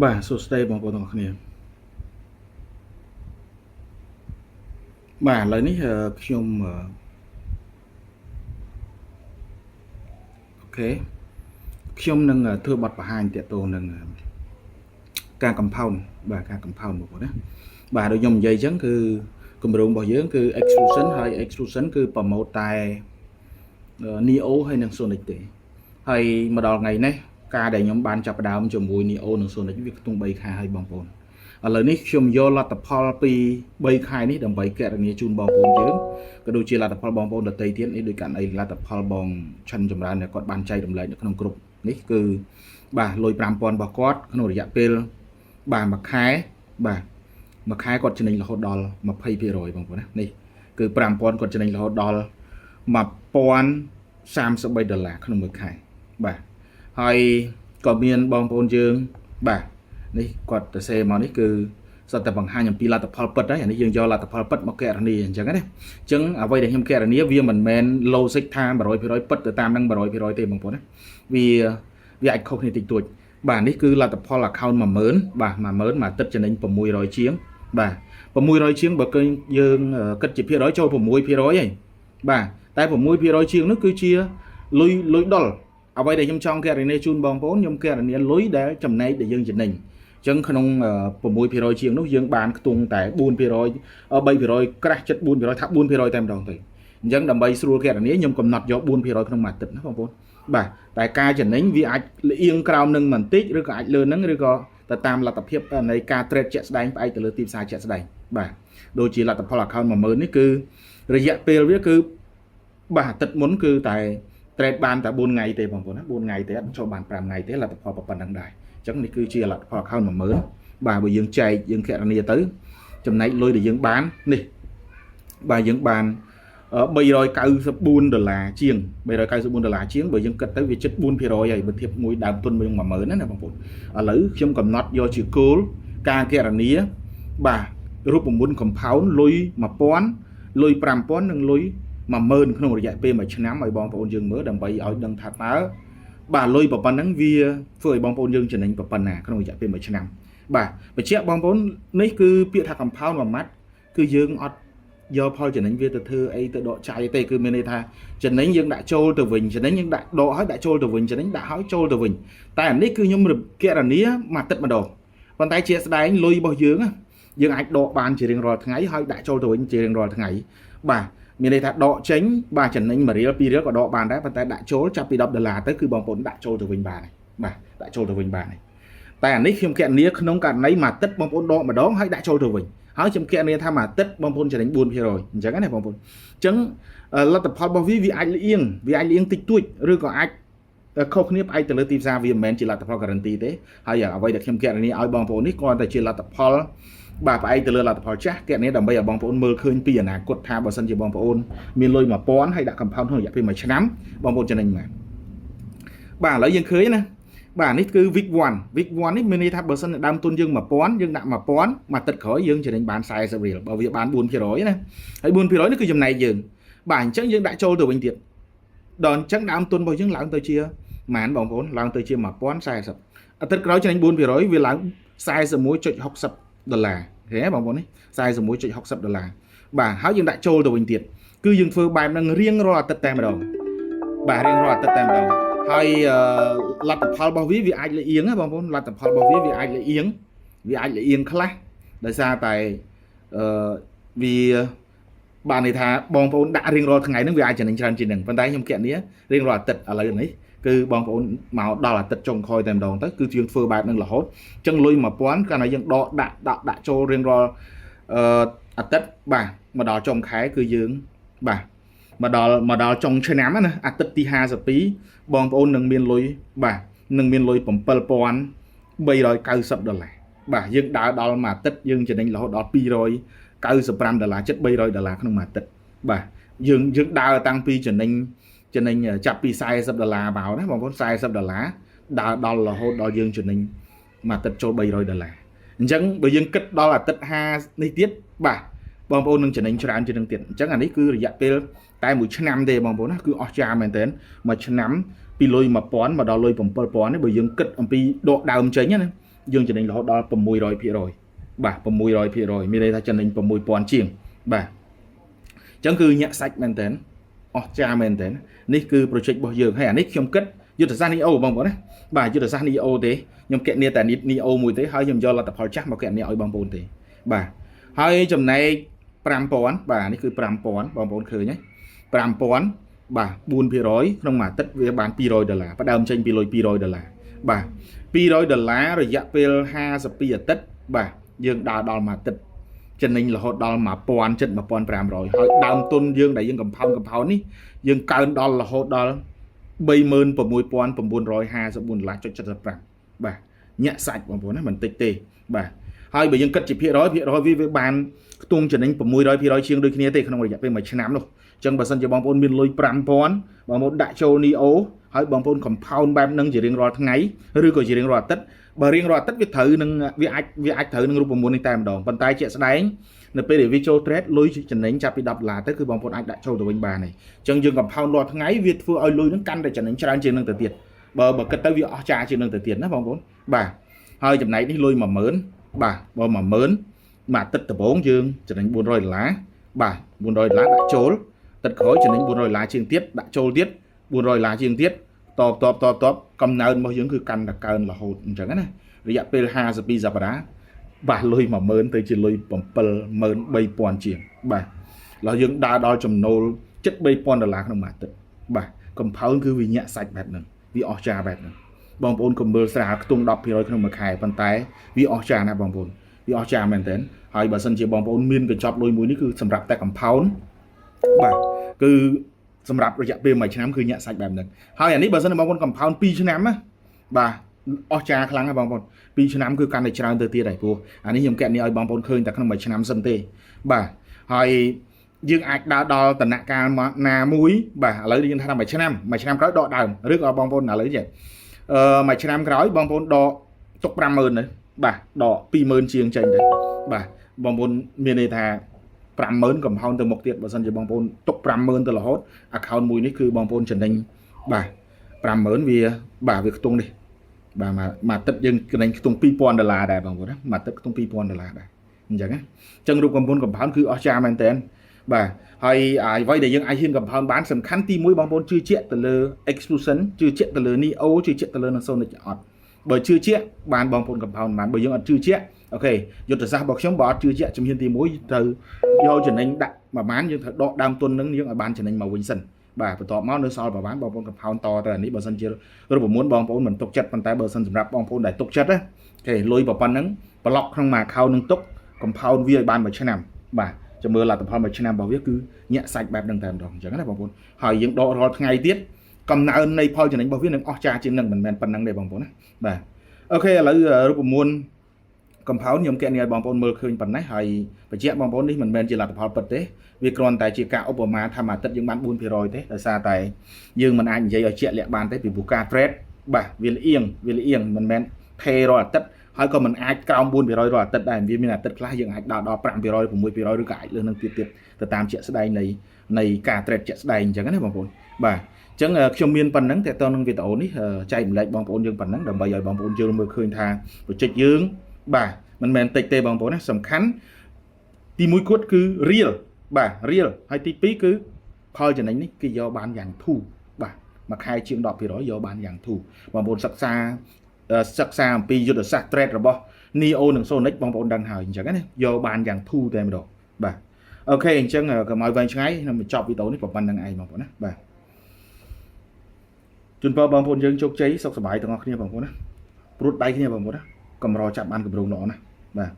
បាទសួស្តីបងប្អូនទាំងអស់គ្នាបាទឥឡូវនេះខ្ញុំOK ខ្ញុំនឹងធ្វើបទបង្ហាញទាក់ទងនឹងការ compound បាទការ compound បងប្អូនណាបាទដូចខ្ញុំនិយាយអញ្ចឹងគឺគម្រោងរបស់យើងគឺ extrusion ហើយ extrusion គឺ promote តែ Neo ហើយនិង Sonic ទេហើយមកដល់ថ្ងៃនេះការដែលខ្ញុំបានចាប់ផ្ដើមជាមួយ Neo និង Sonic វាខ្ទង់3ខែហើយបងប្អូនឥឡូវនេះខ្ញុំយកលទ្ធផលពី3ខែនេះដើម្បីគណនាជូនបងប្អូនយើងក៏ដូចជាលទ្ធផលបងប្អូនដទៃទៀតនេះដោយករណីលទ្ធផលបងឆិនចម្រើនដែលគាត់បានចែករំលែកនៅក្នុងក្រុមនេះគឺបាទលុយ5000របស់គាត់ក្នុងរយៈពេលបាទមួយខែបាទមួយខែគាត់ចំណេញរហូតដល់20%បងប្អូនណានេះគឺ5000គាត់ចំណេញរហូតដល់1033ដុល្លារក្នុងមួយខែបាទហើយក៏មានបងប្អូនយើងបាទនេះគាត់ទៅសេមកនេះគឺសុទ្ធតែបង្ហាញអំពីលទ្ធផលពិតហើយអានេះយើងយកលទ្ធផលពិតមកគណនាអញ្ចឹងណាអញ្ចឹងអ្វីដែលខ្ញុំគណនាវាមិនមែន logic ថា100%ពិតទៅតាមនឹង100%ទេបងប្អូនណាវាវាអាចខុសគ្នាតិចតួចបាទនេះគឺលទ្ធផល account 10000បាទ10000មួយអាទិត្យចំណេញ600ជាងបាទ600ជាងបើឃើញយើងគិតជាភាគរយចូល6%ហើយបាទតែ6%ជាងនោះគឺជាលុយលុយដុលអ្វីដែលខ្ញុំចង់គណនាជូនបងប្អូនខ្ញុំគណនាលុយដែលចំណែកដែលយើងចំណេញអញ្ចឹងក្នុង6%ជាងនោះយើងបានខ្ទង់តែ4% 3%ក្រាស់ចិត្ត4%ថា4%តែម្ដងទៅអញ្ចឹងដើម្បីស្រួលគណនាខ្ញុំកំណត់យក4%ក្នុងមួយអាទិត្យណាបងប្អូនបាទតែការចំណេញវាអាចលៀងក្រោមនឹងបន្តិចឬក៏អាចលើនឹងឬក៏ទៅតាមលទ្ធភាពនៃការ trade ជាក់ស្ដែងផ្អែកទៅលើទីផ្សារជាក់ស្ដែងបាទដូចជាលទ្ធផល account 10000នេះគឺរយៈពេលវាគឺបាទអាទិត្យមុនគឺតែ trade បានតែ4ថ្ងៃទេបងប្អូនណា4ថ្ងៃទេអត់ចូលបាន5ថ្ងៃទេលទ្ធផលប៉ុណ្្នឹងដែរអញ្ចឹងនេះគឺជាលទ្ធផល account 10000បាទបើយើងចែកយើងគណនាទៅចំណែកលុយដែលយើងបាននេះបាទយើងបាន394ដុល្លារជាង394ដុល្លារជាងបើយើងគិតទៅវាជិត4%ហើយបើធៀបមួយដើមទុនមួយ10000ណាណាបងប្អូនឥឡូវខ្ញុំកំណត់យកជាគោលការគណនាបាទរូបមន្ត compound លុយ1000លុយ5000និងលុយ10000ក្នុងរយៈពេល1ឆ្នាំឲ្យបងប្អូនយើងមើលដើម្បីឲ្យដឹងថាតើបាទលុយប៉ុណ្ណឹងវាធ្វើឲ្យបងប្អូនយើងចំណេញប៉ុណ្ណាក្នុងរយៈពេល1ឆ្នាំបាទបញ្ជាក់បងប្អូននេះគឺពាក្យថា compound មួយម៉ាត់គឺយើងអត់យកផលចំណេញវាទៅធ្វើអីទៅដកចាយទេគឺមានន័យថាចំណេញយើងដាក់ចូលទៅវិញចំណេញយើងដាក់ដកហើយដាក់ចូលទៅវិញចំណេញដាក់ហើយចូលទៅវិញតែអានេះគឺខ្ញុំគណនាមួយអាទិត្យម្ដងប៉ុន្តែជាស្ដែងលុយរបស់យើងយើងអាចដកបានជារៀងរាល់ថ្ងៃហើយដាក់ចូលទៅវិញជារៀងរាល់ថ្ងៃបាទមានន័យថាដកចេញបាទចំណេញ1រៀល2រៀលក៏ដកបានដែរប៉ុន្តែដាក់ចូលចាប់ពី10ដុល្លារទៅគឺបងប្អូនដាក់ចូលទៅវិញបានហើយបាទដាក់ចូលទៅវិញបានហើយតែអានេះខ្ញុំគណនាក្នុងករណីមួយអាទិត្យបងប្អូនដកម្ដងហើយដាក់ចូលទៅវិញហើយខ្ញុំគណនាថាមួយអាទិត្យបងប្អូនចំណេញ4%អញ្ចឹងណាបងប្អូនអញ្ចឹងលទ្ធផលរបស់វាវាអាចលៀងវាអាចលៀងតិចតួចឬក៏អាចខុសគ្នាផ្អែកទៅលើទីផ្សារវាមិនមែនជាលទ្ធផល guarantee ទេហើយអ្វីដែលខ្ញុំគណនាឲ្យបងប្អូននេះគ្រាន់តែជាលទ្ធផលបាទផ្អែកទៅលើលទ្ធផលចាស់គណនាដើម្បីឲ្យបងប្អូនមើលឃើញពីអនាគតថាបើសិនជាបងប្អូនមានលុយ1000ហើយដាក់ compound ក្នុងរយៈពេល1ឆ្នាំបងប្អូនចំណេញមកបាទឥឡូវយើងឃើញណាបាទនេះគឺ week 1 week 1នេះមានន័យថាបើសិនដើមទុនយើង1000យើងដាក់1000មួយអាទិត្យក្រោយយើងចំណេញបាន40រៀលបើវាបាន4%ណាហើយ4%នេះគឺចំណែកយើងបាទអញ្ចឹងយើងដាក់ចូលទៅវិញទៀតដល់អញ្ចឹងដើមទុនរបស់យើងឡើងទៅជាប៉ុន្មានបងប្អូនឡើងទៅជា1040អាទិត្យក្រោយចំណេញ4%វាឡើង41.60ដុល្លារឃើញទេបងប្អូននេះ41.60ដុល្លារបាទហើយយើងដាក់ចូលទៅវិញទៀតគឺយើងធ្វើបែបហ្នឹងរៀងរាល់អាទិត្យតែម្ដងបាទរៀងរាល់អាទិត្យតែម្ដងហើយលទ្ធផលរបស់វាវាអាចលៀងណាបងប្អូនលទ្ធផលរបស់វាវាអាចលៀងវាអាចលៀងខ្លះដោយសារតែអឺវាបានន័យថាបងប្អូនដាក់រៀងរាល់ថ្ងៃហ្នឹងវាអាចចំណេញច្រើនជាងហ្នឹងប៉ុន្តែខ្ញុំគណនារៀងរាល់អាទិត្យឥឡូវនេះគឺបងប្អូនមកដល់អាទិត្យចុងក្រោយតែម្ដងទៅគឺយើងធ្វើបែបហ្នឹងរហូតអញ្ចឹងលុយ1000កាលណាយើងដកដាក់ដាក់ដាក់ចូលរៀងរាល់អឺអាទិត្យបាទមកដល់ចុងខែគឺយើងបាទមកដល់ចុងឆ្នាំណាអាទិត្យទី52បងប្អូននឹងមានលុយបាទនឹងមានលុយ7390ដុល្លារបាទយើងដើរដល់មួយអាទិត្យយើងចំណេញរហូតដល់295ដុល្លារជិត300ដុល្លារក្នុងមួយអាទិត្យបាទយើងយើងដើរតាំងពីចំណេញចំណេញចាប់ពី40ដុល្លារមកណាបងប្អូន40ដុល្លារដើរដល់រហូតដល់យើងចំណេញមួយអាទិត្យចូល300ដុល្លារអញ្ចឹងបើយើងគិតដល់អាទិត្យ50នេះទៀតបាទបងប្អូននឹងចំណេញច្រើនជាងនឹងទៀតអញ្ចឹងអានេះគឺរយៈពេលតែមួយឆ្នាំទេបងប្អូនណាគឺអស្ចារ្យមែនទែនមួយឆ្នាំពីលុយ1000មកដល់លុយ7000នេះបើយើងគិតអំពីដកដើមចេញណា យើងចំណេញរហូតដល់600%បាទ600%មានន័យថាចំណេញ6000ជាងបាទអញ្ចឹងគឺញាក់សាច់មែនតើអស្ចារ្យមែនតើនេះគឺ project របស់យើងហើយអានេះខ្ញុំគិតយុទ្ធសាស្ត្រ Neo បងប្អូនណាបាទយុទ្ធសាស្ត្រ Neo ទេខ្ញុំគណនាតែ Neo មួយទេហើយខ្ញុំយកលទ្ធផលចាស់មកគណនាឲ្យបងប្អូនទេបាទហើយចំណែក5000បាទនេះគឺ5000បងប្អូនឃើញទេ5000បាទ4%ក្នុងមួយអាទិត្យវាបាន200ដុល្លារផ្ដើមចេញពីលុយ200ដុល្លារបាទ200ដុល្លាររយៈពេល52អាទិត្យបាទយើងដើរដល់មួយអាទិត្យចំណេញរហូតដល់1000ជិត1500ហើយដើមទុនយើងដែលយើង compound compound នេះយើងកើនដល់រហូតដល់36954ដុល្លារចុច75បាទញាក់សាច់បងប្អូនណាមិនតិចទេបាទហើយបើយើងគិតជាភាគរយភាគរយវាវាបានខ្ទង់ចំណេញ600%ជាងដូចគ្នាទេក្នុងរយៈពេល1ឆ្នាំនោះអញ្ចឹងបើសិនជាបងប្អូនមានលុយ5000បងប្អូនដាក់ចូល Neo ហើយបងប្អូន compound បែបហ្នឹងជារៀងរាល់ថ្ងៃឬក៏ជារៀងរាល់អាទិត្យបើរៀងរាល់អាទិត្យវាត្រូវនឹងវាអាចត្រូវនឹងរូបមន្តនេះតែម្ដងប៉ុន្តែជាក់ស្ដែងនៅពេលដែលវាចូល trade លុយចំណេញចាប់ពី10ដុល្លារទៅគឺបងប្អូនអាចដាក់ចូលទៅវិញបានហើយអញ្ចឹងយើង compound រាល់ថ្ងៃវាធ្វើឲ្យលុយហ្នឹងកាន់តែចំណេញច្រើនជាងនឹងទៅទៀតបើគិតទៅវាអស្ចារ្យជាងនឹងទៅទៀតណាបងប្អូនបាទហើយចំណែកនេះលុយ10000បាទបើ10000មួយអាទិត្យដំបូងយើងចំណេញ400ដុល្លារបាទ400ដុល្លារដាក់ចូលទឹកក្រោយចំណេញ400ដុល្លារជាងទៀតដាក់ចូលទៀត400ដុល្លារជាងទៀតតបតបតបតបកំណើនរបស់យើងគឺកាន់តែកើនរហូតអញ្ចឹងណារយៈពេល52សប្តាហ៍បាទលុយ10000ទៅជាលុយ73000ជាងបាទឡើយយើងដើរដល់ចំណូលជិត3000ដុល្លារក្នុងមួយអាទិត្យបាទ compound គឺវាញាក់សាច់បែបហ្នឹងវាអស្ចារ្យបែបហ្នឹងបងប្អូនកុំមើលស្រាលខ្ទង់10%ក្នុងមួយខែប៉ុន្តែវាអស្ចារ្យណាស់បងប្អូនវាអស្ចារ្យមែនទែនហើយបើសិនជាបងប្អូនមានកញ្ចប់លុយមួយនេះគឺសម្រាប់តែ compound បាទគឺសម្រាប់រយៈពេល1ឆ្នាំគឺញាក់សាច់បែបហ្នឹងហើយអានេះបើសិនជាបងប្អូន compound 2ឆ្នាំណាបាទអស្ចារ្យខ្លាំងណាស់បងប្អូន2ឆ្នាំគឺកាន់តែច្រើនទៅទៀតហើយព្រោះអានេះខ្ញុំកណនីឲ្យបងប្អូនឃើញតែក្នុងមួយឆ្នាំសិនទេបាទហើយយើងអាចដើរដល់តំណាក់កាលណាមួយបាទឥឡូវយើងថាមួយឆ្នាំមួយឆ្នាំក្រោយដកដើមឬក៏បងប្អូនឥឡូវចេះអឺមួយឆ្នាំក្រោយបងប្អូនដកទុក50000ទៅបាទដក20000ជាងចេញទៅបាទបងប្អូនមានន័យថា50000 compound ទៅមុខទៀតបើសិនជាបងប្អូនទុក50000ទៅរហូត account មួយនេះគឺបងប្អូនចំណេញបាទ50000វាបាទវាខ្ទង់នេះបាទមួយអាទិត្យយើងចំណេញខ្ទង់2000ដុល្លារដែរបងប្អូនណាមួយអាទិត្យខ្ទង់2000ដុល្លារដែរអញ្ចឹងណាអញ្ចឹងរូបកំពុន compound គឺអស្ចារ្យមែនតើបាទហើយអ្វីដែលយើងអាចហ៊ាន compound បានសំខាន់ទី1បងប្អូនជឿជាក់ទៅលើ exclusion ជឿជាក់ទៅលើ Neo ជឿជាក់ទៅលើ Sonic អត់បើជឿជាក់បានបងប្អូន compound បានបើយើងអត់ជឿជាក់OK យុទ្ធសាស្ត្ររបស់ខ្ញុំបើអត់ជឿជាក់ជំហានទី1ត្រូវយកចំណេញដាក់ប្រហែលយើងត្រូវដកដើមទុននឹងយើងឲ្យបានចំណេញមកវិញសិនបាទបន្ទាប់មកនៅសល់ប្រហែលបងប្អូន compound តទៅអានេះបើសិនជារូបមន្តបងប្អូនមិនទុកចិត្តប៉ុន្តែបើសិនសម្រាប់បងប្អូនដែលទុកចិត្តណាOK លុយប៉ុណ្ណឹងប្លុកក្នុងមួយ account នឹងទុក compound វាឲ្យបានមួយឆ្នាំបាទចាំមើលលទ្ធផលមួយឆ្នាំរបស់វាគឺញាក់សាច់បែបហ្នឹងតែម្ដងអញ្ចឹងណាបងប្អូនហើយយើងដករាល់ថ្ងៃទៀតកំណើននៃផលចំណេញរបស់វានឹងអស្ចារ្យជាងនឹងមិនមែនប៉ុណ្ណឹងទេបងប្អូនណាបាទ OK ឥឡូវរូបមន្ត compound ខ្ញុំកណនីឲ្យបងប្អូនមើលឃើញប៉ុណ្ណេះហើយបញ្ជាក់បងប្អូននេះមិនមែនជាលទ្ធផលពិតទេវាគ្រាន់តែជាការឧបមាថាមួយអាទិត្យយើងបាន4%ទេដោយសារតែយើងមិនអាចនិយាយឲ្យជាក់លាក់បានទេពីព្រោះការ trade បាទវាលៀងវាលៀងមិនមែនថេរាល់អាទិត្យហើយក៏មិនអាចក្រោម4%រាល់អាទិត្យដែរវាមានអាទិត្យខ្លះយើងអាចដល់ដល់5% 6%ឬក៏អាចលើសនឹងទៀតទៀតទៅតាមជាក់ស្ដែងនៃការ trade ជាក់ស្ដែងអញ្ចឹងណាបងប្អូនបាទអញ្ចឹងខ្ញុំមានប៉ុណ្ណឹងតើតើនឹងវីដេអូនេះចែកម្លែកបងប្អូនយើងប៉ុណ្ណឹងដើម្បីឲ្យបងប្អូនយើងមើលឃើញថា project យើងបាទមិនមែនតិចទេបងប្អូនណាសំខាន់ទី1គត់គឺ real បាទ real ហើយទី2គឺផលចំណេញនេះគឺយកបានយ៉ាងធូរបាទមួយខែជាង10%យកបានយ៉ាងធូរបងប្អូនសិក្សាអំពីយុទ្ធសាស្ត្រ trade របស់ Neo និង Sonic បងប្អូនដឹងហើយអញ្ចឹងណាយកបានយ៉ាងធូរតែម្ដងបាទ OK អញ្ចឹងកុំឲ្យវែងឆ្ងាយខ្ញុំបញ្ចប់វីដេអូនេះប៉ុណ្្នឹងឯងបងប្អូនណាបាទជូនពរបងប្អូនយើងជោគជ័យសុខសប្បាយទាំងអស់គ្នាបងប្អូនណាព្រួតដៃគ្នាបងប្អូនណាកម្រចាប់បានកម្រងល្អណាស់បាទ។